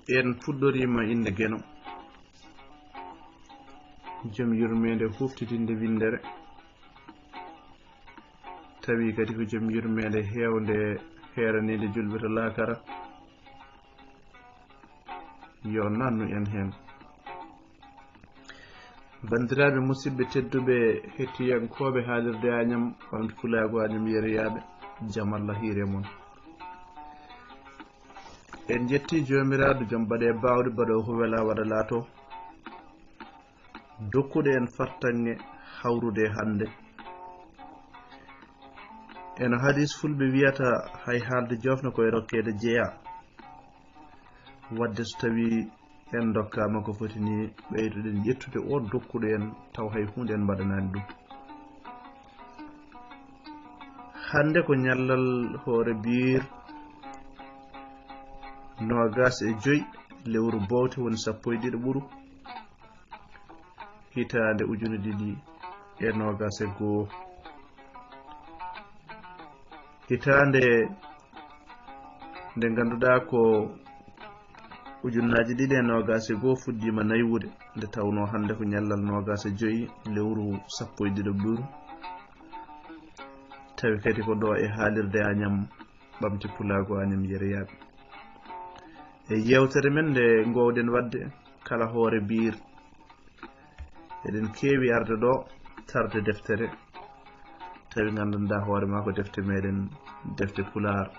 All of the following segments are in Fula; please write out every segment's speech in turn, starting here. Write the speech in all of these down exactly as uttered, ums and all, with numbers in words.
En puɗɗoriima innde Geno, jom yurmeende huuftitinde winndere, tawi kadi ko jom yurmeende heewnde heeraniinde julɓe to laakara. Yo nannu en heen. Banndiraaɓe musidɓe tedduɓe, hettiyankooɓe haalirde Añam, Ɓamti Pulaagu Añam, yeriyaaɓe, jam Allah hiire mon. En njetti Joomiraaɗo, jom baɗe baawɗe, baɗo ko wela waɗa laato, dokkuɗo en fartaŋŋe hawrude hannde. Eno hadiis fulɓe wiyata, hay haalde joofna koye rokkeede jeyaa. Wadde so tawii en ndokkaama ko foti ni, ɓeydoɗen ƴettude o dokkuɗo en, taw hay huunde en mbaɗanaani ɗum. Hannde ko ñallal hoore biir, noogaas e joy lewru bowte, woni sappo e ɗiɗo ɓuru, hitaande ujune ɗiɗi e noogaas e goo. Hitaande nde ngannduɗaa ko ujunnaaji ɗiɗi e noogaas e goo fuɗɗiima naywude, nde tawnoo hannde ko ñallal noogaas e joy lewru sappo e ɗiɗo ɓuru. Tawi kadi ko ɗo e haalirde Añam, Ɓamti Pulaagu Añam, yeriyaaɓe. E yeewtere men nde ngoowɗen waɗde kala hoore biir, eɗen keewi arde ɗo tarde deftere, tawi nganndanɗaa hoore maa ko defte meɗen, defte Pulaar.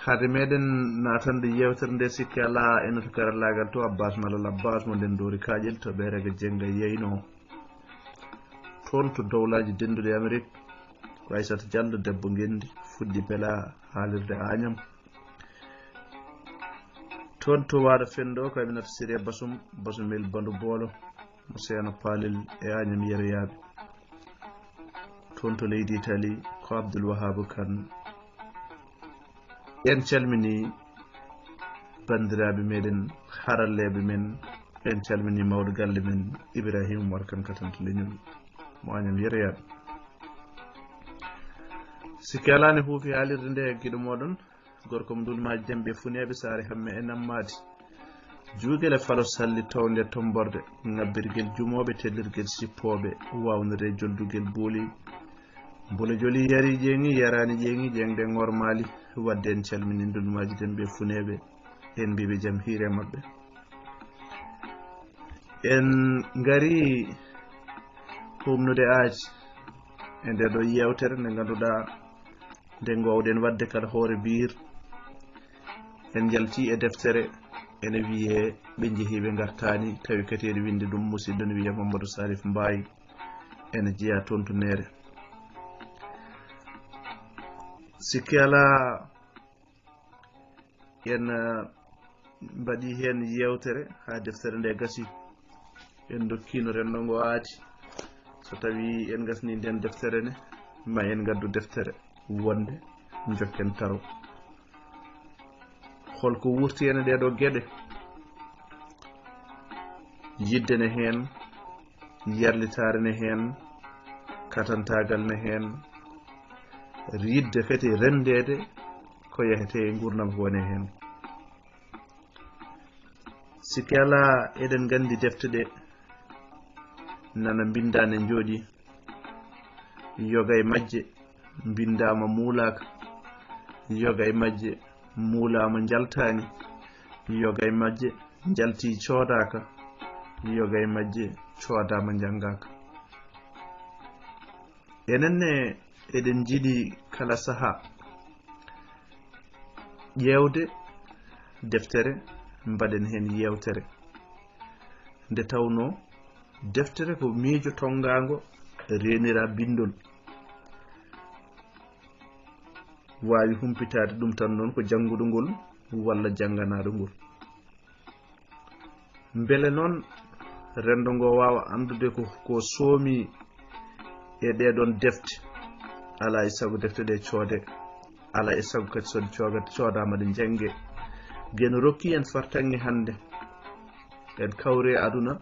Hade meɗen naatande yeewtere nde, sikke alaa, eno to karallaagal to, Abbas Malal Abbas mo Nden Doori Kaaƴel, to Ɓeeraga Jennga Yeyno. Toon to Dowlaaji Dennduɗi Amerik, ko Aysata Jallo, debbo Ngenndi, fuɗɗi pela haalirde Añam. Toon to Waalo Fenndo, ko Aminata Siré Basum, Basumel Bandu Boolo, mo Seeno Paalel e Añam yeriyaaɓe. Toon to leydi Itali, ko Abdul Wahaabu Kan. En calminii banndiraaɓe meɗen, haralleeɓe men, en calminii mawɗo galle men, Ibrahima Umar Kan, katan to leñol mo Añam yeriyaaɓe. Sikke alaa ne huufi haalirde nde e giɗo mooɗon, gorko mo Ndulmaaji Demɓe Funeeɓe, Saare Hamme e Nammaadi. Juugel e falo salli townde tomborde, ŋabbirgel jumooɓe, tellirgel sippooɓe, waawnere joldugel booli. Mbolo joli yari ƴeeŋi, yaraani ƴeeŋi, ƴeeŋde ŋormaali. Wadde en calminii Ndulmaaji Demɓe Funeeɓe, en mbiiɓe jam hiire maɓɓe. En ngarii humnude aaji e nde ɗo yeewtere nde ngannduɗaa nde ngoowɗen waɗde kala hoore biir, en njaltii e deftere, ene wiyee Ɓe Njehii Ɓe Ngartaani, tawi kadi ene winndi ɗum musidɗo ne wiyee Mamadou Salif Mbaye, ene jeyaa toon to Neere. Sikke alaa, en, eh, mbaɗii heen yeewtere haa deftere nde gasi. En ndokkiino renndo ngo aadi. So tawii en ngasnii ndeen deftere ne, ma en ngaddu deftere wonnde, njokken taro. Holko wuurti en e ɗee ɗoo geɗe? Yidde ne heen, yarlitaare ne heen, katantaagal ne heen, yidde kadi renndeede ko yahetee e nguurndam ko woni heen. Sikke alaa, eɗen nganndi defte ɗe, nana mbinndaa ne njooɗii. Yoga e majje mbinndaama muulaaka, yoga e majje muulaama njaltaani, yoga e majje njaltii coodaaka, yoga e majje coodaama njanngaaka. Enen ne eɗen njiɗi kala sahaa ƴeewde deftere, mbaɗen heen yeewtere. Nde tawnoo deftere ko miijo tonngaango, reeniraa binndol. Waawi humpitaade ɗum tan noon ko jannguɗo ngol walla jannganaaɗo ngol. Mbele noon renndo ngo waawa anndude ko, ko soomi e ɗee ɗoon defte, alaa e sago defte ɗe coodee, alaa e sago kadi so ɗe cooga-, coodaama ɗe njanngee. Geno rokki en fartaŋŋe hannde. En kawri e aduna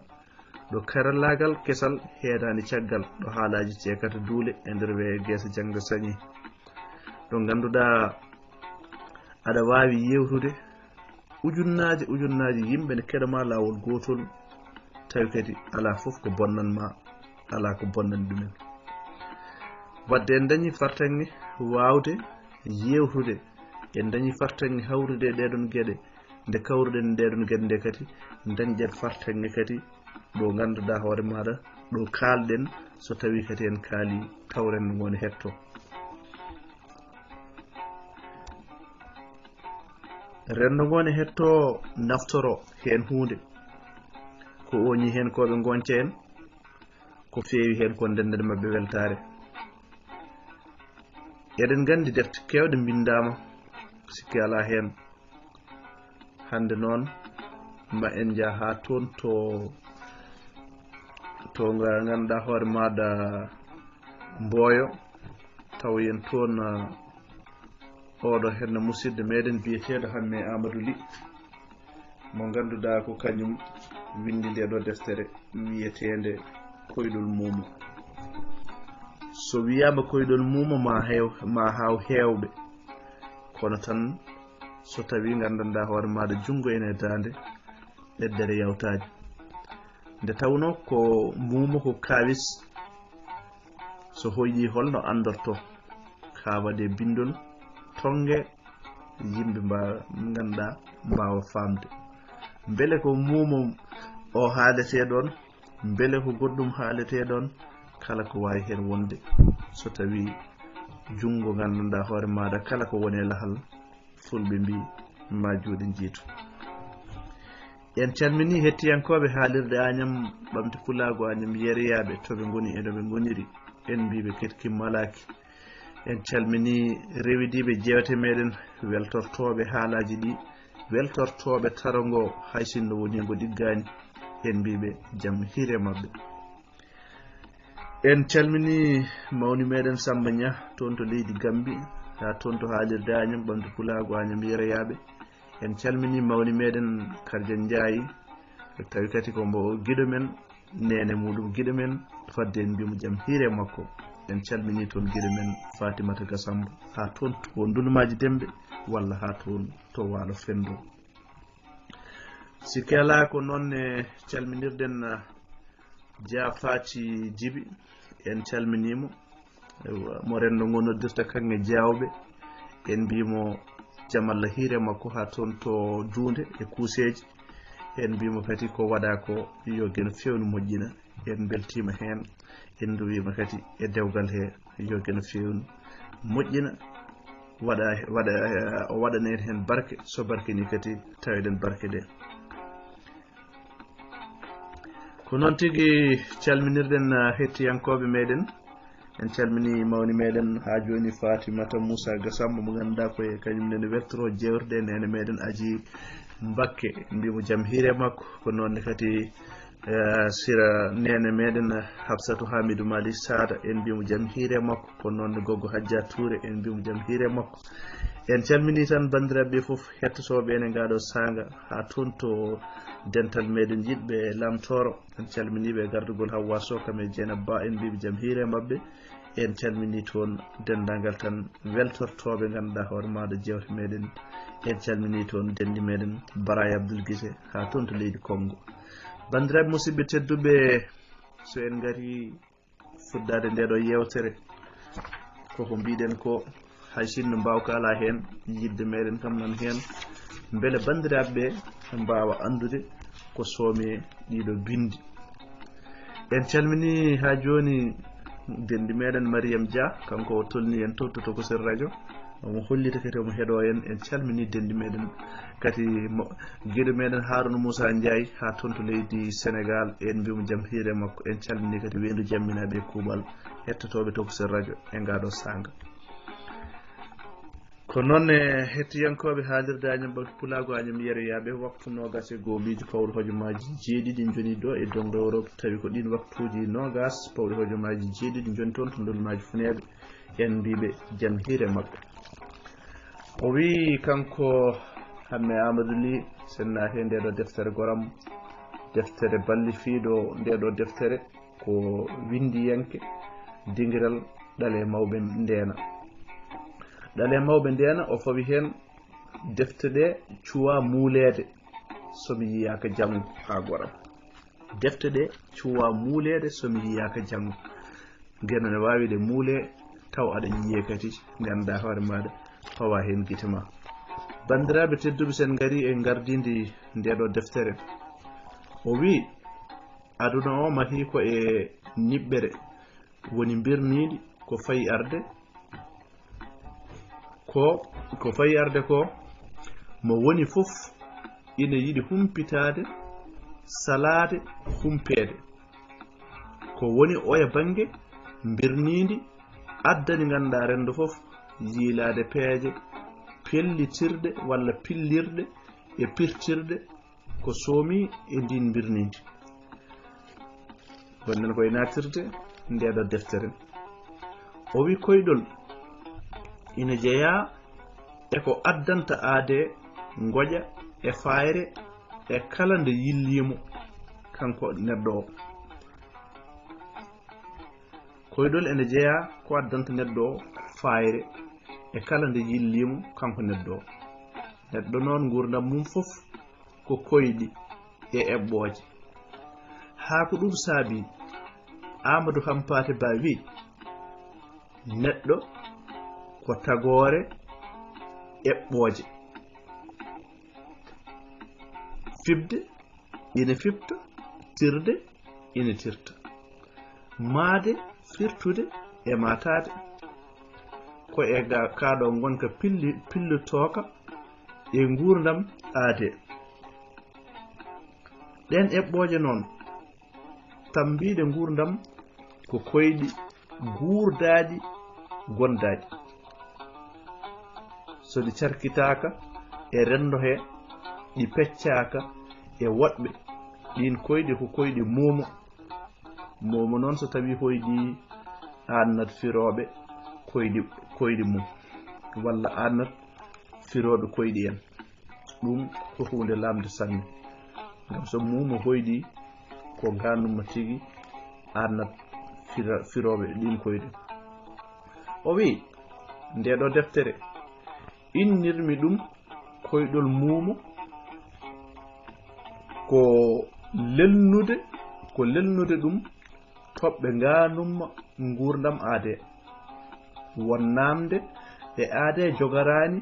ɗo karallaagal kesal heedaani caggal, ɗo haalaaji ceekata duule e nder weeyo geese jannga sañi. Ɗo ngannduɗaa aɗa waawi yeewtude Ujunnaaje ujunnaaje yimɓe ne keɗo ma laawol gootol, tawi kadi alaa fof ko bonnan ma, alaa ko bonnani ɗumen. Wadde en dañi fartaŋŋe waawde yeewtude, en dañi fartaŋŋe hawrude e ɗeeɗon geɗe. Nde kawruɗen e ɗeeɗon geɗe nde kadi, dañɗen fartaŋŋe kadi ɗo ngannduɗaa hoore maaɗa, ɗo kaalɗen, so tawii kadi en kaali, taw renndo ngo ne hettoo. Renndo ngo ne hettoo, naftoro heen huunde, ko ooñi heen ko ɓe ngonca en, ko feewi heen ko ndenden maɓɓe weltaare. Eɗen nganndi defte keewɗe mbinndaama, sikki alaa heen. Hannde noon, ma en njah haa toon to, to nga ngannduɗaa hoore maaɗa Mboyo, tawa yen toon, ah, oɗo henna musidɗo meɗen biyeteeɗo Hamme Amadou Ly, mo ngannduɗaa ko kañum winndi nde ɗo deftere wiyeteende Koyɗol Muumo. So wiyaama Koyɗol Muumo, ma heew, ma haaw heewɓe. Kono tan, so tawii nganndanɗaa hoore maaɗa junngo ene e daande, ɓeddere yawtaani. Nde tawnoo ko muumo, ko kaawis, so hoyɗii holno anndortoo? Haa waɗee binndol, tonnge, yimɓe mbaa-, ngannduɗaa mbaawa faamde. Mbele ko muumo o haaletee ɗoon? Mbele ko goɗɗum haaletee ɗoon? Kala ko waawi heen wonde, so tawii junngo nganndanɗaa hoore maaɗa, kala ko woni e lahal, Fulɓe mbii, ma juuɗe njiitu. En calminii hettiyankooɓe haalirde Añam Ɓamte Pulaagu, Añam Yeriyaaɓe, to ɓe ngoni e no ɓe ngoniri. En mbii ɓe keɗki malaaki. En calminii rewidiiɓe jeewte meɗen, weltortooɓe haalaaji ɗi, weltortooɓe taro ngo, hay sinno wonii ngo ɗiggaani. En mbii ɓe jam hiire maɓɓe. En calminii mawni meɗen Samba Ña toon to leydi Gambi, haa toon to haalirde Añam Ɓamte Pulaagu, Añam Yereyaaɓe. En calminii mawni meɗen Karja Njaayi, tawi kadi ko mbo giɗo men, neene muɗum giɗo men, fadde en mbiimo jam hiire makko. En calminii toon giɗo men Fatimata Gasambo, haa toon to Ndulmaaji Dembe, walla haa toon to Waalo Fenndo. Sikke alaa ko noon ne calminirɗen, ah, Dia Faty Djiby, en calminii mo. Eywa, mo renndo ngo noddirta kaŋŋe Diawɓe, en mbii mo jam Allah hiire makko haa toon to Duunde e Kuuseeji. En mbii mo kadi ko waɗaa ko yo geno feewnu moƴƴina. En mbeltiima heen, en nduwiima kadi e dewgal he yo geno feewnu moƴƴina, waɗa, waɗa, o waɗana en heen barke, so barke ni kadi taweɗen barke nde. Ko noon tigi calminirɗen, ah, hettiyankooɓe meɗen. En calminii mawni meɗen haa jooni Fatimata Moussa Gassamba, mo ngannduɗaa ko e kañum nene weltoro jeewte ɗe, neene meɗen Aji Mbakke, en mbii mo jam hiire makko. Ko noon ne kadi, eh, sira neene meɗen Hafsatu Hamidou Mali Sada, en mbii mo jam hiire makko. Ko noon ne goggo Hajja Touré, en mbii mo jam hiire makko. En calminii tan banndiraaɓe fof hettotooɓe ene ngaɗo saanga, haa toon to dental meɗen yiɗɓe Lamtooro. En calminii ɓe e gardugol Hawwa Sow kam e Jeynaba Ba, en mbii ɓe jam hiire maɓɓe. En calminii toon denndaangal tan weltortooɓe ngannduɗaa hoore maaɗa jeewte meɗen. En calminii toon denndi meɗen Baraye Abdoul Guissé haa toon to leydi Congo. Banndiraaɓe musidɓe tedduɓe, so en ngarii fuɗɗaade nde ɗo yeewtere, koko mbiɗen ko, hay sinno mbaawka alaa heen, yiɗde meɗen kam nan heen, mbele banndiraaɓe ɓe mbaawa anndude ko soomee ɗiɗo binndi. En calminii haa jooni denndi meɗen Mariam Dia, kanko o tolnii en to, to Tokosel Radio. Omo hollita kadi omo heɗoo en. En calminii denndi meɗen kadi mo, giɗo meɗen Harouna Moussa Ndiaye haa toon to leydi Sénégal. En mbii mo jam hiire makko. En calminii kadi weendu jamminaaɓe e kuuɓal hettotooɓe Tokosel Radio e ngaa ɗoo saanga. Ko noon ne hettiyankooɓe haalirde Añam Ɓamte Pulaagu, Añam Yeroyaaɓe, waktu noogaas e goo miijo pawɗo hojomaaji jeeɗiɗi njoni ɗo e doŋ Europe, tawi ko ɗiin waktuuji noogaas pawɗi hojomaaji jeeɗiɗi njoni toon to Ndulmaaji Funeeɓe. En mbii ɓe jam hiire maɓɓe. O wii kanko Hamme Amadou Ly, sen naati e ndee ɗoo deftere goram, deftere ballifiiɗo ndee ɗoo deftere, ko winndiyanke dingiral Ɗalee Mawɓe Ndeena. Ɗalee Mawɓe Ndeena, o fawi heen Defte ɗe cuwa muuleede so mi yiyaaka janngo haa gora. Defte ɗe cuwa muuleede so mi yiyaaka janngo. Ngeno ne waawi ɗe muulee taw aɗa yiyee kadi nganndaa hoore maaɗa fawa heen gite ma. Banndiraaɓe tedduɓe, sen ngari e ngardiindi nde ɗo deftere. O wii, aduna o mahii ko e niɓɓere, woni mbirniindi ko fayi arde, ko, ko fayi arde ko, mo woni fof ina yiɗi humpitaade, salaade, humpeede. Ko woni oya bannge mbirniindi addani ngannduɗaa renndo fof yiilaade peeje pellitirɗe walla pillirɗe e pirtirɗe ko soomi e ndiin mbirniindi. Ngonɗen koye naatirde ndeeɗo deftere. O wi koyɗol ina jeyaa e ko addanta aadee ngoƴa e faayre e kala nde yilliimo kanko neɗɗo o. Koyɗol ene jeyaa ko addanta neɗɗo o faayre e kala nde yilliimo kanko neɗɗo o. Neɗɗo noon nguurndam mum fof ko koyɗi e eɓɓooje. Haa ko ɗum saabi Aamadu Hampaate Ba wi, neɗɗo ko tagoore eɓɓooje. Fiɓde ina fiɓta, tirde ina tirta. Maade, firtude e maataade. Ko e ga-, kaa ɗo ngonka pilli-, pillitooka e nguurndam aadee. Ɗeen eɓɓooje noon, tammbiiɗe nguurndam ko koyɗi guurdaaɗi, gondaaɗi. So ɗi carkitaaka e renndo he, ɗi peccaaka e woɗɓe, ɗiin koyɗi ko koyɗi muumo. Muumo noon so tawii hoyɗii aannat firooɓe koyɗi, koyɗi mum, walla aannat firooɓe koyɗi en. Ɗum ko huunde lamnde sanne. Ngam so muumo hoyɗii ko ngaanumma tigi aannat fira-, firooɓe ɗiin koyɗi. O wi, nde ɗo deftere innirmi ɗum koyɗol muumo, ko lelnude, ko lelnude ɗum toɓɓe ngaanumma nguurndam aadee. Won naamnde ɗe aadee jogoraani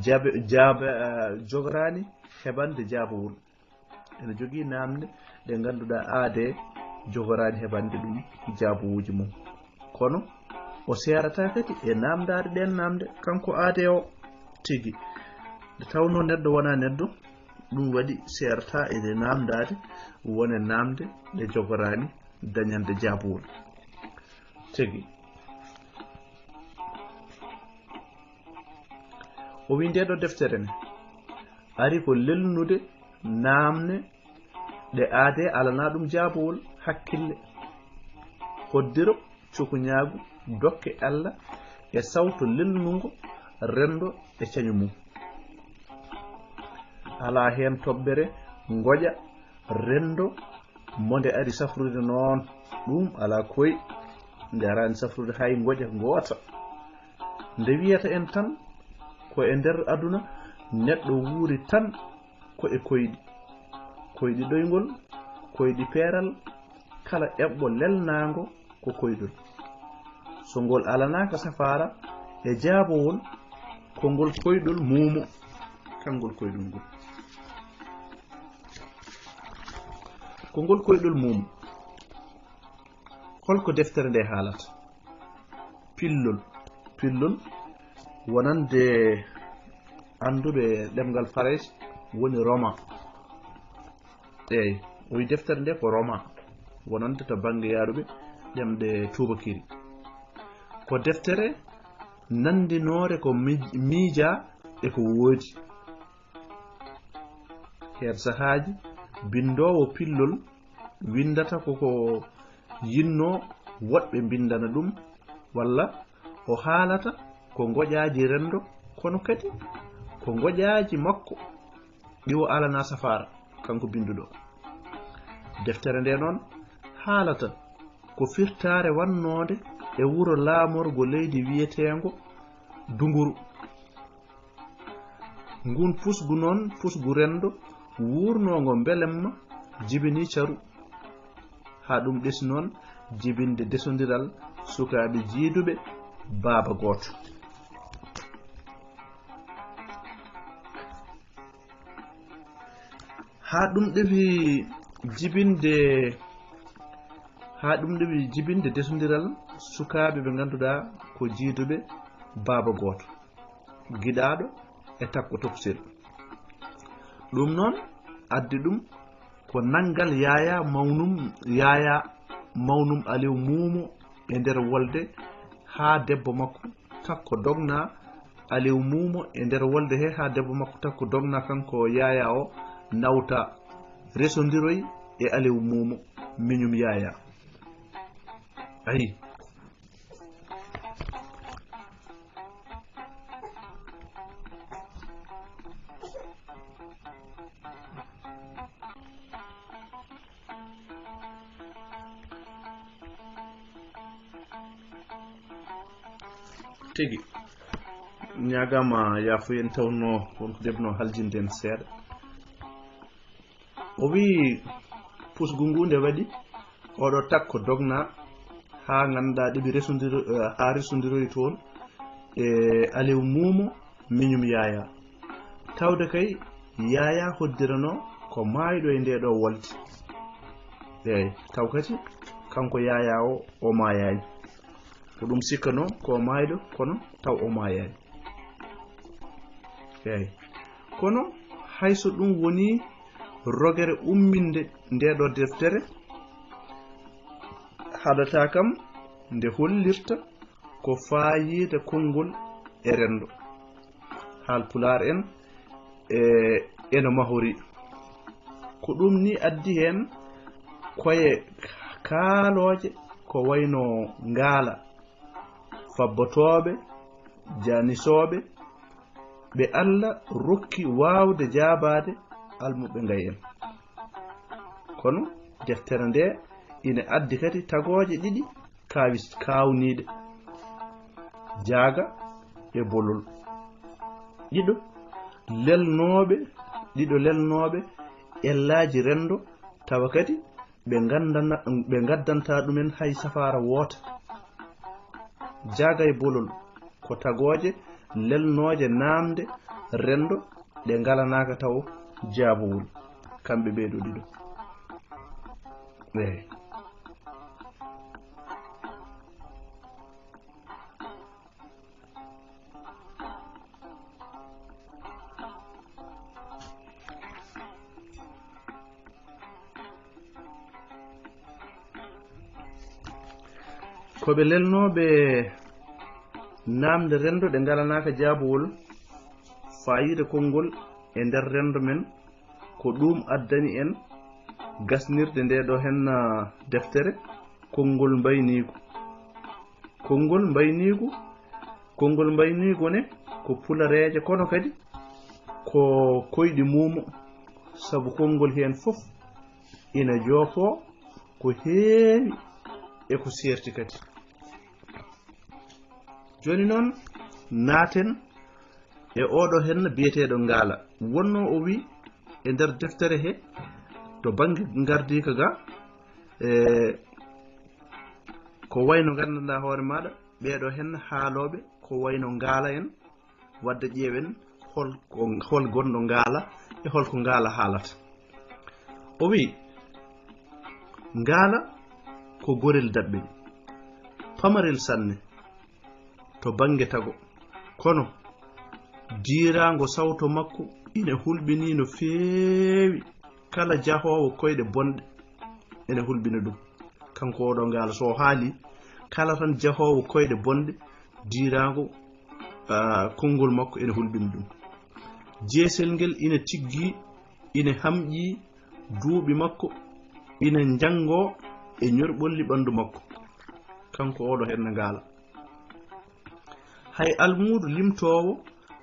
jaabe-, jaabe-, eh, jogoraani heɓande jaabawol. Ene jogii naamnde ɗe ngannduɗaa aadee jogoraani heɓande ɗum jaabawuuji mum. Kono o seerataa kadi e naamndaade ɗeen naamnde, kanko aadee o tigi. Nde tawnoo neɗɗo wonaa neɗɗo, ɗum waɗi seerataa e naamndaade wone naamnde ɗe jogoraani dañande jaabawol. Tigi. O wi nde ɗo deftere ne ari ko lelnude naamne ɗe aadee alanaa ɗum jaabawol hakkille. Hoddiro cukuñaagu dokke Alla e sawto lelnungo renndo e cañu mum. Alaa heen toɓɓere ngoƴa renndo mo nde ari safrude noon. Ɗum alaa koy, nde araani safrude hay ngoƴa ngoota. Nde wiyata en tan ko e nder aduna neɗɗo wuuri tan ko e koyɗi. Koyɗi ɗoyngol, koyɗi peeral, kala eɓɓo lelnaango ko koyɗol. So ngol alanaaka safaara e jaabawol, ko ngol koyɗol muumo, kanngol koyɗol ngol. Ko ngol koyɗol muumo. Holko deftere nde haalata? Pillol. Pillol wonande annduɓe ɗemngal Farayse woni roman. Eey, o wi deftere nde ko roman wonande to bannge yaaruɓe ɗemɗe tuubakiri. Ko deftere nanndinoore ko mi-, miijaa e ko woodi. Heen sahaaji, binndoowo pillol winndata ko ko yinnoo woɗɓe mbinndana ɗum, walla o haalata ko ngoƴaaji renndo, kono kadi ko ngoƴaaji makko ɗi o alanaa safaara, kanko binnduɗo. Deftere nde noon haalata ko firtaare wannoonde e wuro laamorgo leydi wiyeteengo Dunguru. Ngun pusgu noon, pusgu renndo wuurnoongo mbelemma, jibini caru. Haa ɗum ɗesi noon jibinde desondiral sukaaɓe jiiduɓe baaba gooto. Haa ɗum ɗefi jibinde, haa ɗum ɗefi jibinde desondiral sukaaɓe ɓe ngannduɗaa ko jiiduɓe baaba gooto, giɗaaɗo e takko tokosel. Ɗum noon addi ɗum ko nanngal Yaayaa mawnum, Yaayaa mawnum Aliw Muumo e nder wolde haa debbo makko takko dogna Aliw Muumo e nder wolde he haa debbo makko takko dogna kanko Yaayaa o nawta resondiroy e Aliw Muumo miñum Yaayaa. Ayi. Tigi. Ñaagama yaafuyen tawno wonko debno haljinde en seeɗa. O wi pusgu ngu nde waɗi oɗo takko dogna haa ngannduɗaa ɗiɓi resondiro, eh, haa resondiroyi toon e Aliw Muumo miñum Yaayaa. Tawde kay Yaayaa hoddirano ko maayɗo e ndee ɗo wolde. Eey, taw kadi kanko Yaayaa o, o maayaani. Ko ɗum sikkanoo ko maayɗo, kono taw o maayaani. Eey. Kono hay so ɗum woni rogere umminde ndee ɗo deftere, haɗataa kam nde hollirta ko faayiida konngol e renndo. Haalpulaar en e eno mahori. Ko ɗum ni addi heen koye kaalooje ko wayno ngaala, fabbotooɓe, jaanisooɓe, ɓe Alla rokki waawde jaabaade almuɓɓe ngay en. Kono deftere nde ina addi kadi tagooje ɗiɗi kaawis-, kaawniiɗe, jaaga e bolol. Ɗiɗo lelnooɓe, ɗiɗo lelnooɓe ellaaji renndo, tawa kadi ɓe nganndana-, ɓe ngaddantaa ɗumen hay safaara woota. Jaaga e bolol ko tagooje lelnooje naamnde renndo ɗe ngalanaaka taw jaabowol. Kamɓe ɓee ɗoo ɗiɗo. Eey. Ko ɓe lelnooɓe naamnde renndo ɗe ngalanaaka jaabowol, faayiida konngol e nder renndo men, ko ɗum addani en gasnirde nde ɗo hen, ah, deftere, konngol mbayniigu. Konngol mbayniigu, konngol mbayniigu ne ko pulareeje, kono kadi ko koyɗi muumo, sabu konngol heen fof ina joopoo ko heewi e ko seerti kadi. Jooni noon, naaten e oɗo henna biyeteeɗo Ngaala. Wonno o wi e nder deftere he, to bannge ngardiika ga, e ko wayno nganndanɗaa hoore maaɗa, ɓeeɗo henna haalooɓe ko wayno Ngaala en, wadde ƴeewen hol ko, hol gonɗo Ngaala e hol ko Ngaala haalata. O wi, Ngaala ko gorel daɓɓel, pamarel sanne to bannge tago, kono diiraango sawto makko ina hulɓinii no feewi. Kala jahoowo koyɗe bonɗe ene hulɓina ɗum. Kanko oɗo Ngaala, so o haali, kala tan jahoowo koyɗe bonɗe, diiraango, ah, konngol makko ene hulɓina ɗum. Jeesel ngel ina tiggi, ina hamƴi duuɓi makko, ina njanngoo e ñorɓolli ɓanndu makko. Kanko oɗo henna Ngaala. Hay almuudo limtoowo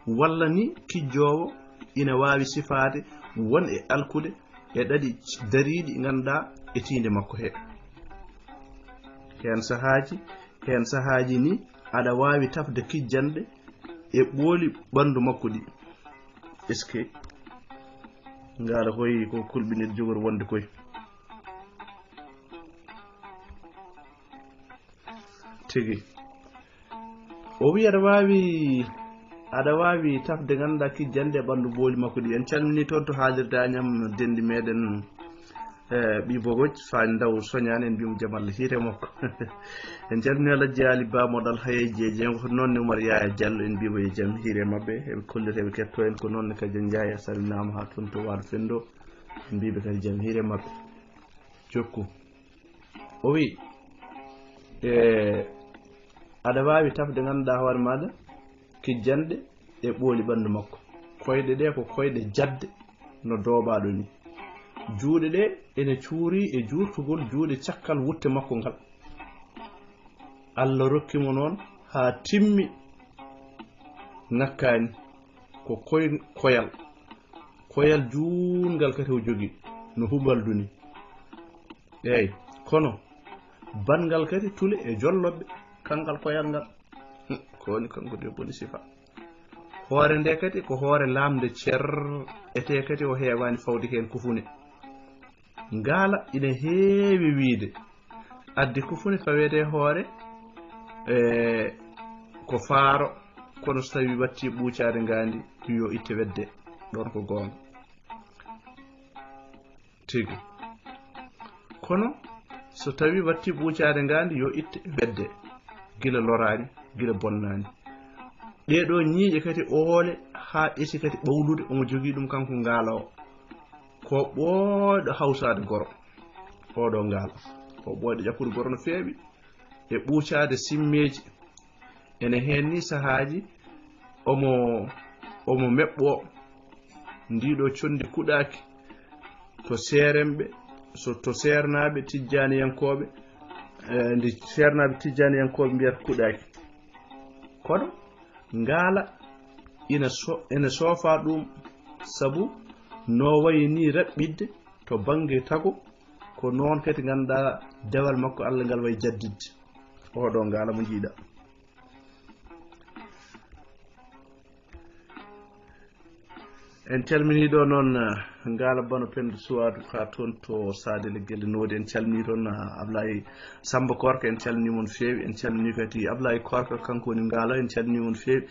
walla ni kijjoowo ina waawi sifaade won e alkude e ɗaɗi dariiɗi ngannduɗaa e tiinde makko he. Heen sahaaji, heen sahaaji ni aɗa waawi tafde kijjanɗe e ɓooli ɓanndu makko ɗi. Est-ce que ngaala koy ko kulɓinir jogori wonde koy? Tigi. O wi aɗa waawi, aɗa waawi tafde ngannduɗaa kijjanɗe e ɓanndu booli makko ɗi. En calminii toon to haalirde Agnam denɗi meɗen, eh, ɓii Bogoc, Faañ Ndaw Soñaani, en mbiyii mo jam Allah hiire makko. En calminii Alhaji Ali Ba mo Ɗal Hayeeji e Jeengo, noon ne Umar Yaaya Jallo, en mbiyii mo yo jam hiire maɓɓe. Eɓe kollita, eɓe kettoo en, ko noon ne kadi Njaay a salminaama haa toon to Waalo Fenndo, en mbiyii ɓe kadi jam hiire maɓɓe. Jokku. O wi, e, aɗa waawi tafde ngannduɗaa hoore maaɗa kijjanɗe e ɓooli ɓanndu makko. Koyɗe ɗe ko koyɗe jadde no dooɓaaɗo ni. Juuɗe ɗe ene cuuri e juurtugol juuɗe cakkal wutte makko ngal. Allah rokki mo noon haa timmi, ŋakkaani. Ko koy, koyal. Koyal juutngal kadi o jogii, no huɓaldu ni. Eey, kono banngal kadi tule e jolloɓe, kanngal koyal ngal. Hm, ko woni kanko de boni sifa. Hoore nde kadi ko hoore laamnde cer, etee kadi o heewaani fawde heen kufune. Ngaala ina heewi wiyde. Addi kufune faweede e hoore, e, ko faaro, kono so tawii wattii ɓuucaade ngaandi, yo itte wedde. Ɗoon ko goonga. Tigi. Kono so tawii wattii ɓuucaade ngaandi, yo itte wedde, gila loraani, gila bonnaani. Ɗee ɗoo ñiiƴe kadi oole haa ɓesi kadi ɓawlude, omo jogii ɗum kanko ngaala o. Ko ɓooyɗo hawsaade goro, oɗo ngaala. Ko ɓooyɗo ƴakkude goro no feewi, e ɓuucaade simmeeji. Ene heen ni sahaaji omo, omo meɓɓoo ndiɗo conndi kuɗaaki to seeremɓe, so to seernaaɓe tijjaaniyankooɓe, eh, ndi seernaaɓe tijjaaniyankooɓe mbiyata kuɗaaki. Kono ngaala ina so-, ene soofaa ɗum, sabu no wayi ni raɓɓiɗde to bannge tago, ko noon kadi ngannduɗaa dewal makko Allah ngal wayi jaddidde. Oɗo ngaala mo njiiɗa. En calminii ɗo noon, eh, ngaala Bano Penda Suwaadu, haa toon to Saadel e Gelle Noodi. En calminii toon, eh, Ablaye Samba Korka, en calminii mo no feewi. En calminii kadi Ablaye Korka, kanko woni ngaala, en calminii mo no feewi.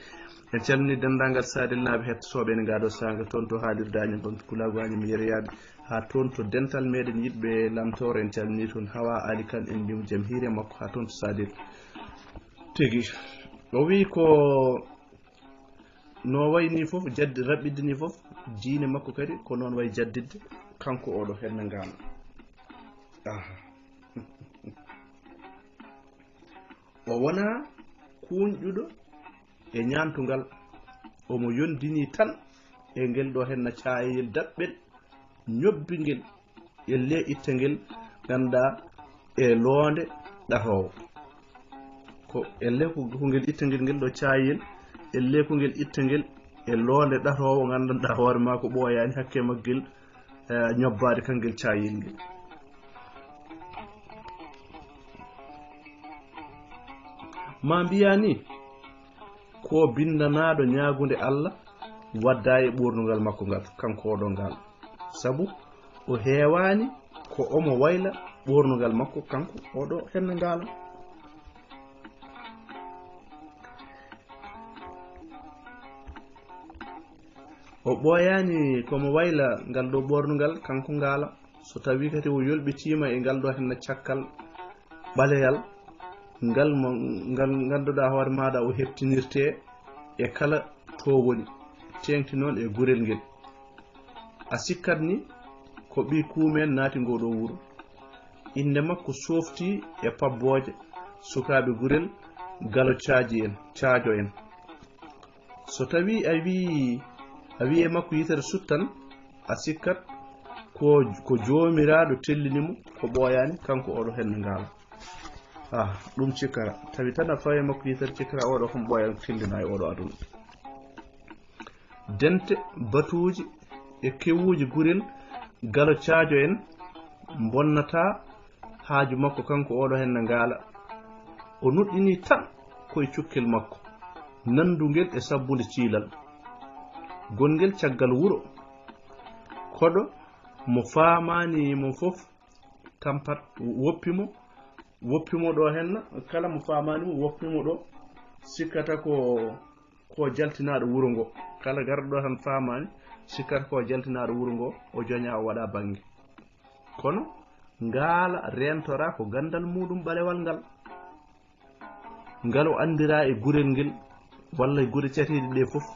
En calminii denndaangal Saadel naaɓe hettotooɓe ene ngaɗo saanga toon to haalirde Agnam, toon to Kulaagu Agnam yereyaaɓe, haa toon to dental meɗen yiɗɓe lamtoore. En calminii toon Hawa Ali Kan, en mbiyii mo jam hiire makko, haa toon to Saadel. Tigi. O wii ko no wayi ni fof, jaddi raɓɓiɗde ni fof, diine makko kadi ko noon wayi jaddidde, kanko oɗo Henna Ngaala. Aha. O wonaa kuuñɗuɗo e ñaantungal, omo yondinii tan e ngel ɗo Henna caayel daɓɓel, ñobbi ngel, elle itta ngel, ngannduɗaa, e loonde ɗatoowo. Ko elle ko, ko ngel itta ngel, ngel ɗo caayel, elle ko ngel itta ngel e loonde ɗatoowo, nganndanɗaa hoore maa ko ɓooyaani hakke maggel, eh, ñobbaade kangel caayel ngel. Ma mbiyaa ni, ko binndanaaɗo ñaagunde Allah wadda e ɓoornungal makko ngal, kanko oɗo ngaal. Sabu o heewaani ko omo wayla ɓoornungal makko, kanko oɗo Henna Ngaala. O ɓooyaani ko mo wayla ngal ɗo ɓoornungal, kanko ngaala. So tawii kadi o yolɓitiima e ngal ɗo Henna cakkal ɓaleyal, ngal mo, ngal ngannduɗaa hoore maaɗa o heɓtinirtee e kala to woni, teeŋti noon e gurel ngel. A sikkat ni ko ɓii kuumeen naati ngoo ɗo wuro. Innde makko sooftii e pabbooje sukaaɓe gurel Galo Caaji en, Caajo en. So tawii a wii, a wii e makko yitere suttan, a sikkat ko, ko Joomiraaɗo tellini mo, ko ɓooyaani, kanko oɗo Henna Ngaala. Ah, ɗum cikkara. Tawi tan a fawii e makko yitere cikkara, oɗo kam ɓooyaani, tellina e oɗo aduna. Dente, batuuji e kewuuji gurel Galo Caajo en mbonnataa haaju makko, kanko oɗo Henna Ngaala. O nuɗɗinii tan koye cukkel makko, nanndungel e sabbunde ciilal. gonngel caggal wuro. Koɗo mo faamaani mo fof tampat woppi mo, woppi mo ɗo henna, kala mo faamaani mo woppi mo ɗo, sikkata ko, ko jaltinaaɗo wuro ngo. Kala garɗo ɗo tan faamaani, sikkata ko jaltinaaɗo wuro ngo, o joña o waɗa bannge. Kono ngaala reentora ko ganndal muuɗum ɓalewal ngal. Ngal o anndira e gurel ngel, walla e gure cateeɗe ɗe fof.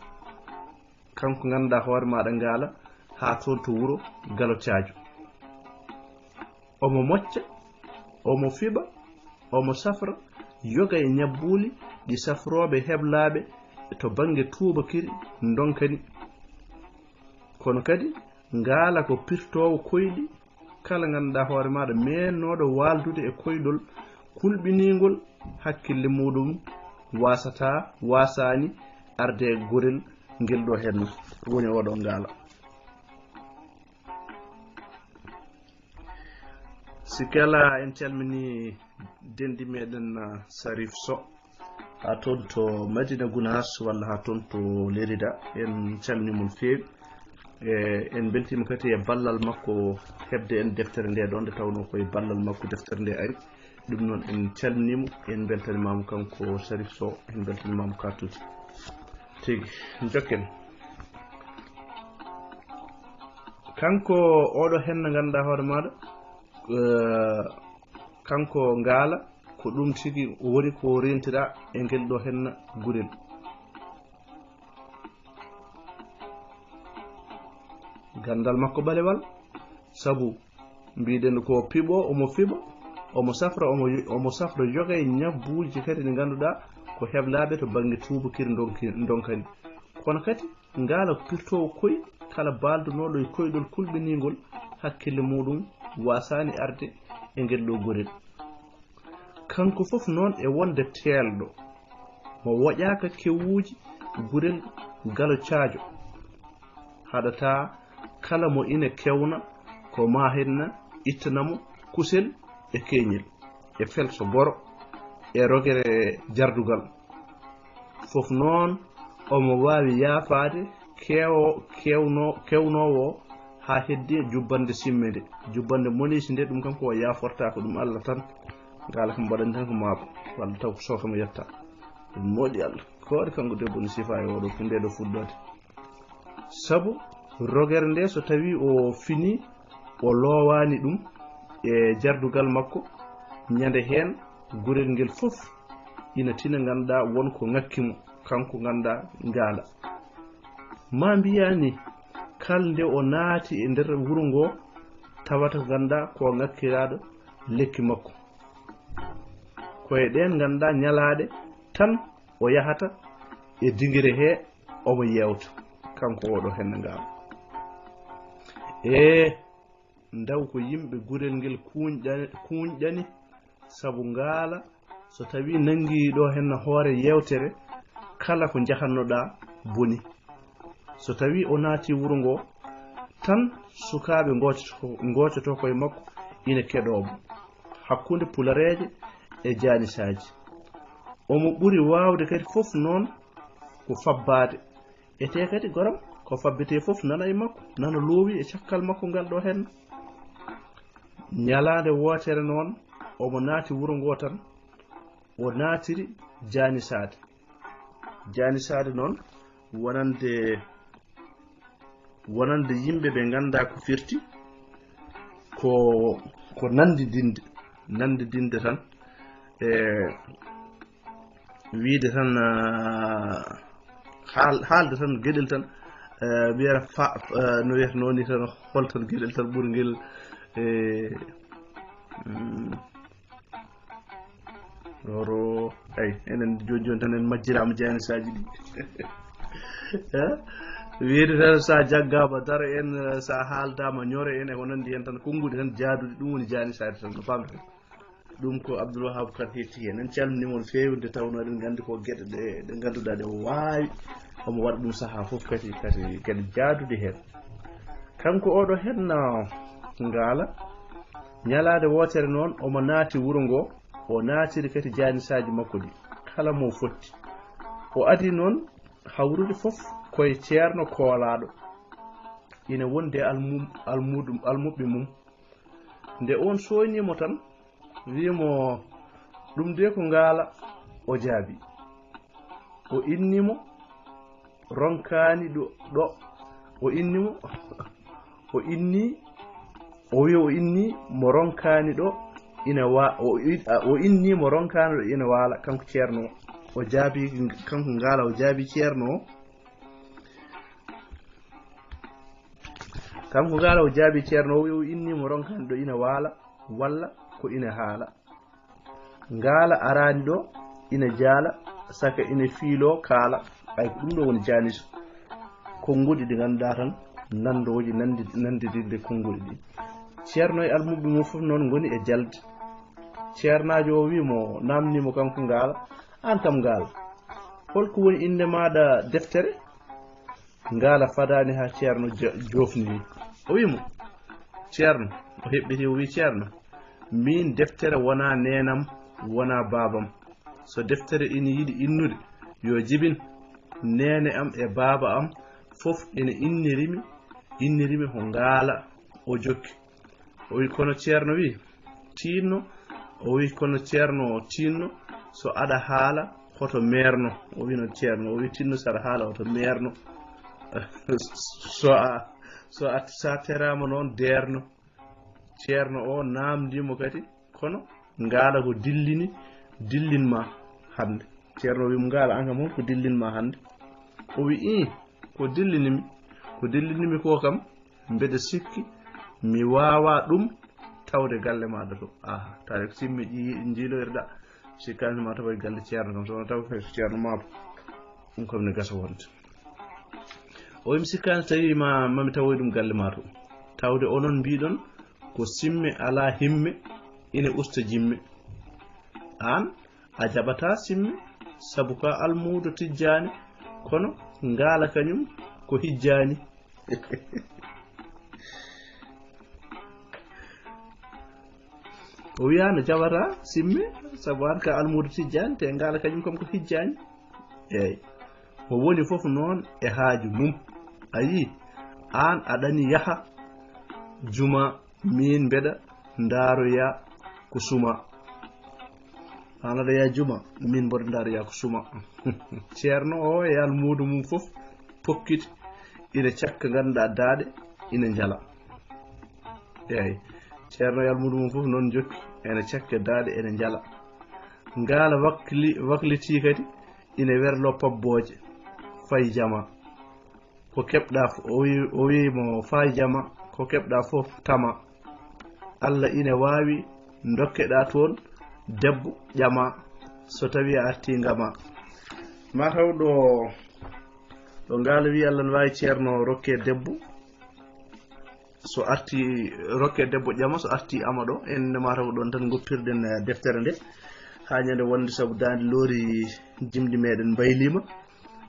Kanko ngannduɗaa hoore maaɗa ngaala, haa toon to wuro Galo Caajo. Omo mocca, omo fiɓa, omo safra, yoga e ñabbuuli ɗi safrooɓe heblaaɓe to bannge tuubakiri ndonkani. Kono kadi, ngaala ko pirtoowo koyɗi, kala ngannduɗaa hoore maaɗa meennooɗo waaldude e koyɗol kulɓiniingol, hakkille muuɗum waasata, waasaani arde e gorel ngel ɗo henna, woni oɗo ngaala. Sikke alaa, en calmini denɗi meɗen, ah, Sarif Sow, haa toon to Madina Gunaas walla haa toon to Lerida. En calmini mo no feewi. E, en mbeltiima kadi e ballal makko heɓde en deftere nde ɗo, nde tawnoo ko e ballal makko deftere nde ari. Ɗum noon, en calminiima, en mbeltaniima mo kanko Sarif Sow, en mbeltaniima mo kaatuuji. Tigi, njokken. Kanko oɗo henna ngannduɗaa hoore maaɗa, eh, kanko ngaala, ko ɗum tigi woni ko rentira e ngel ɗo henna gurel. Ganndal makko ɓalewal, sabu mbiɗen ko piɓo, omo fiɓa, omo safra, omo yo-, omo safra yoga e ñabbuuji kadi ɗi ngannduɗaa ko heblaaɓe to bannge tuubakiri ndonki-, ndonkani. Kono kadi, ngaala ko pirtoowo koy kala baaldunooɗo e koyɗol kulɓiniingol, hakkille muuɗum waasaani arde e ngel ɗo gorel. Kanko fof noon e wonde teelɗo, mo woƴaaka kewuuji gurel Galo Caajo. Haɗataa kala mo ina kewna ko maa henna ittana mo kusel e keñel, e felso goro, e rogere jardugal. Fof noon, omo waawi yaafaade kewo-, kewno-, kewnoowo haa heddi jubbannde simme nde. Jubbannde moniisi nde, ɗum kanko o yaafortaa, ko ɗum Allah tan. Ngaala kam mbaɗani tan ko maaɓo, walla taw ko sooka mo yetta. Ɗum moɗi Allah. Ko waɗi kanko debbo no sifa e oɗo, ko nde ɗo fuɗɗoode. Sabu rogere nde, so tawi o fini, o loowaani ɗum e jardugal makko, ñande heen gurel ngel fof ina tina, ngannduɗaa won ko ŋakki mo, kanko ngannduɗaa ngaala. Ma mbiyaa ni, kal nde o naati e nder wuro ngo, tawata ngannduɗaa ko ŋakkiraaɗo lekki makko. Ko e ɗeen ngannduɗaa ñalaaɗe tan o yahata e dingire he, omo yeewta, kanko oɗo henna ngaala. E ndaw ko yimɓe gurel ngel kuuñɗani, kuuñɗani, sabu ngaala, so tawi nanngi ɗo henna hoore yeewtere, kala ko njahannoɗaa boni. So tawi o naati wuro ngo, tan sukaaɓe ngoocoto, ngoocoto koye makko ina keɗoo mo, hakkunde pulareeje e jaanisaaji. Omo ɓuri waawde kadi fof noon ko fabbaade. Etee kadi goram, ko fabbetee fof nana e makko, nana loowi e cakkal makko ngal ɗo henna. Ñalaande wootere noon, omo naati wuro ngo tan, o naatiri jaanisaade. Jaanisaade noon, wonande, wonande yimɓe ɓe nganndaa ko firti, ko, ko nanndidinde, nanndidinde tan, e wiyde tan, ah, haal-, haalde tan geɗel tan, eh, wiyata fa-, eh, no wiyata noon ni tan, hol tan geɗel tan ɓuri ngel, eh, mm, oro, ay, enen jooni jooni tan en majjiraama jaanisaaji ɗi. Eh? Wiyde tan so a jaggaama daro en, so a haaldaama ñore en, e ko nanndi heen tan, konnguɗi tan jaaduɗi, ɗum woni jaanisaade tan, no paamɗen. Ɗum ko Abdoul Wahab Kane hetti heen. En calminii mo no feewi, nde tawnoo eɗen nganndi ko geɗe ɗe, ɗe ngannduɗaa ɗe o waawi. Omo waɗa ɗum sahaa fof kadi, kadi geɗe jaaduɗe heen. Kanko oɗo heen na ngaala, ñalaande wootere noon, omo naati wuro ngo, o naatiri kadi jaanisaaji makko ɗi, kala mo fotti. O adii noon hawrude fof, koye ceerno koolaaɗo, ina wondi e almu- almuudu- almuɓɓe mum. Nde oon sooynii mo tan, wii mo, "Ɗum de ko ngaala?" O jaabii. O inni mo, "Ronkaani ɗo, ɗo." O inni mo, o inni, o wi o inni mo ronkaani ɗo ina wa-, o i-, a, o inni mo ronkaani ɗo ina waala, kanko ceerno o. O jaabii, kanko ngaala o jaabii ceerno o. Kanko ngaala o jaabii ceerno o, o wi o inni mo ronkaani ɗo ina waala, walla ko ina haala. Ngaala araani ɗo ina jaala, saka ina fiiloo kaala. Ay, ko ɗum ɗo woni jaaniso. Konnguɗi ɗi ngannduɗaa tan, nanndooji nanndi-, nanndidirde konnguɗi ɗi. Ceerno e almuɓɓe mum fof noon ngoni e jalde. Ceernaajo o wii mo, naamnii mo kanko ngaala, "Aan kam ngaala, holko woni innde maaɗa deftere?" Ngaala fadaani haa ceerno jo-, joofni mo. O wii mo, "Ceerno," o heɓɓiti, o wii, "Ceerno, miin deftere wonaa neenam, wonaa baabam. So deftere ina yiɗi innude, yo jibin. Neene am e baaba am fof ina inniri mi, inniri mi ko ngaala." O jokki. O wi, "Kono ceerno wi, tiinno." O wi, "Kono ceerno tiinno, so aɗa haala, hoto meerno." O wi noon ceerno, o wi, "Tiinno, so aɗa haala, hoto meerno." So a, so a, so a teraama noon, deerno. Ceerno o naamndii mo kadi, kono ngaala ko dillini, dillin ma hannde. Ceerno o wi mo, "Ngaala, aan kam, hol ko dillin ma hannde?" O wi, "Ii, ko dillini mi, ko dillini mi ko kam, mbeɗa sikki mi waawaa ɗum tawde galle maaɗa to." Aha, tawi ko simmi ɗi njiiloyreɗaa, sikkaani ma tawa e galle ceerno kam, so wonaa taw ko ceerno maabo. Ɗum kam ne gasa wonde. O wi, "Mi sikkaani tawi ma, mami tawoy ɗum galle ma to. Tawde onon mbiɗon ko simme alaa himme, ina usta jimme. Aan a jaɓataa simme, sabu ka almuudo tijjaani, kono ngaala kañum ko hijjaani." O wiyaano jaɓataa simme, sabu aan ka almuudo tijjaani, te ngaala kañum kam ko hijjaani. Eey. Ko woni fof noon e haaju mum. A yii, aan aɗani yaha juma, miin mbeɗa ndaaroya ko suma. Aan aɗa yaha juma, miin mboɗo ndaaroya ko suma. Ceerno o e almuudo mum fof pokkiti, ina cakka ngannduɗaa daaɗe, ina njala. Eey, ceerno e almuudo mum fof noon njokki, ina cakke daaɗe, ina njala. Ngaala wakli-, waklitii kadi, ina werloo pabbooje, fay jama. Ko keɓɗaa f-, o wi-, o wii mo, "Fay jama, ko keɓɗaa fof tama. Alla ina waawi, ndokkeɗaa toon debbo ƴama, so tawii a artii ngama." Ma taw ɗo, ɗo ngaala wii Alla ne waawi ceerno rokke debbo. So arti rokke debbo ƴama, so arti ama ɗo, en ne mataw ɗon tan goppirɗen, eh, deftere nde. Haa ñande wonde sabu daande loori jimɗi meɗen mbayliima.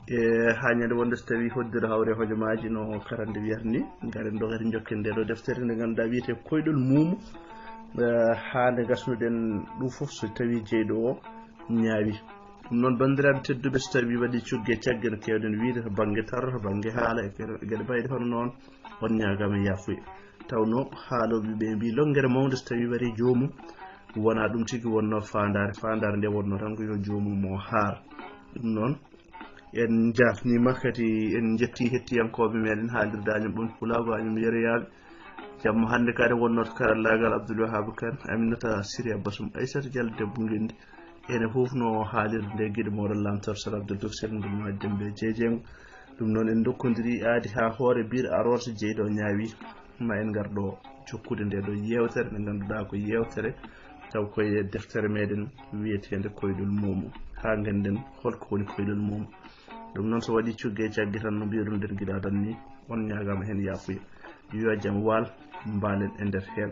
E haa ñande wonde so tawi hoddiro hawre hojomaaji no karande wiyata ni, ngaren dogaten jokken nde ɗo deftere nde ngannduɗaa wiyetee Koyɗol Muumo. Eh, haa nde gasnuɗen ɗum fof so tawi jeyɗo o ñaawi. Ɗum noon, banndiraaɓe tedduɓe, so tawi waɗi cogge cagge no keewɗen wiyde to bannge taro, to bannge haala e geɗe, geɗe mbayɗe hono noon, on ñaagaama yaafuya. Tawnoo haalooɓe ɓe mbii, lonngere mawnde so tawi warii joomum, wonaa ɗum tigi wonnoo faandaare. Faandaare nde wonnoo tan ko yo joomum o haar. Ɗum noon, en njaafniima kadi, en njettii hettiyankooɓe meɗen haalirde Añam Ɓamti Pulaagu, Añam Yeroyaaɓe. Jamma hannde kadi wonnoo to karallaagal Abdoul Wahab Kane, Aminata Siri Abbasum, Aissata Diallo debbo Ngenndi. Ene hufnoo haalirde nde giɗo mooɗon Laamtoor Sal Abdoul Docteur Ndour Maaji Demba e Jeejeego. Ɗum noon en ndokkondirii aadi haa hoore biir aroore so jeyɗo o ñaawi, ma en ngar ɗo jokkude nde ɗo yeewtere nde ngannduɗaa ko yeewtere taw koye deftere meɗen wiyeteende Koyɗol Muumo. Haa ngannden holko woni Koyɗol Muumo. Ɗum noon so waɗii cogge e cagge tan no mbiiruɗen giɗo adan ni, on ñaagaama heen yaafuya. Yo jam waal, mbaalen e nder heen.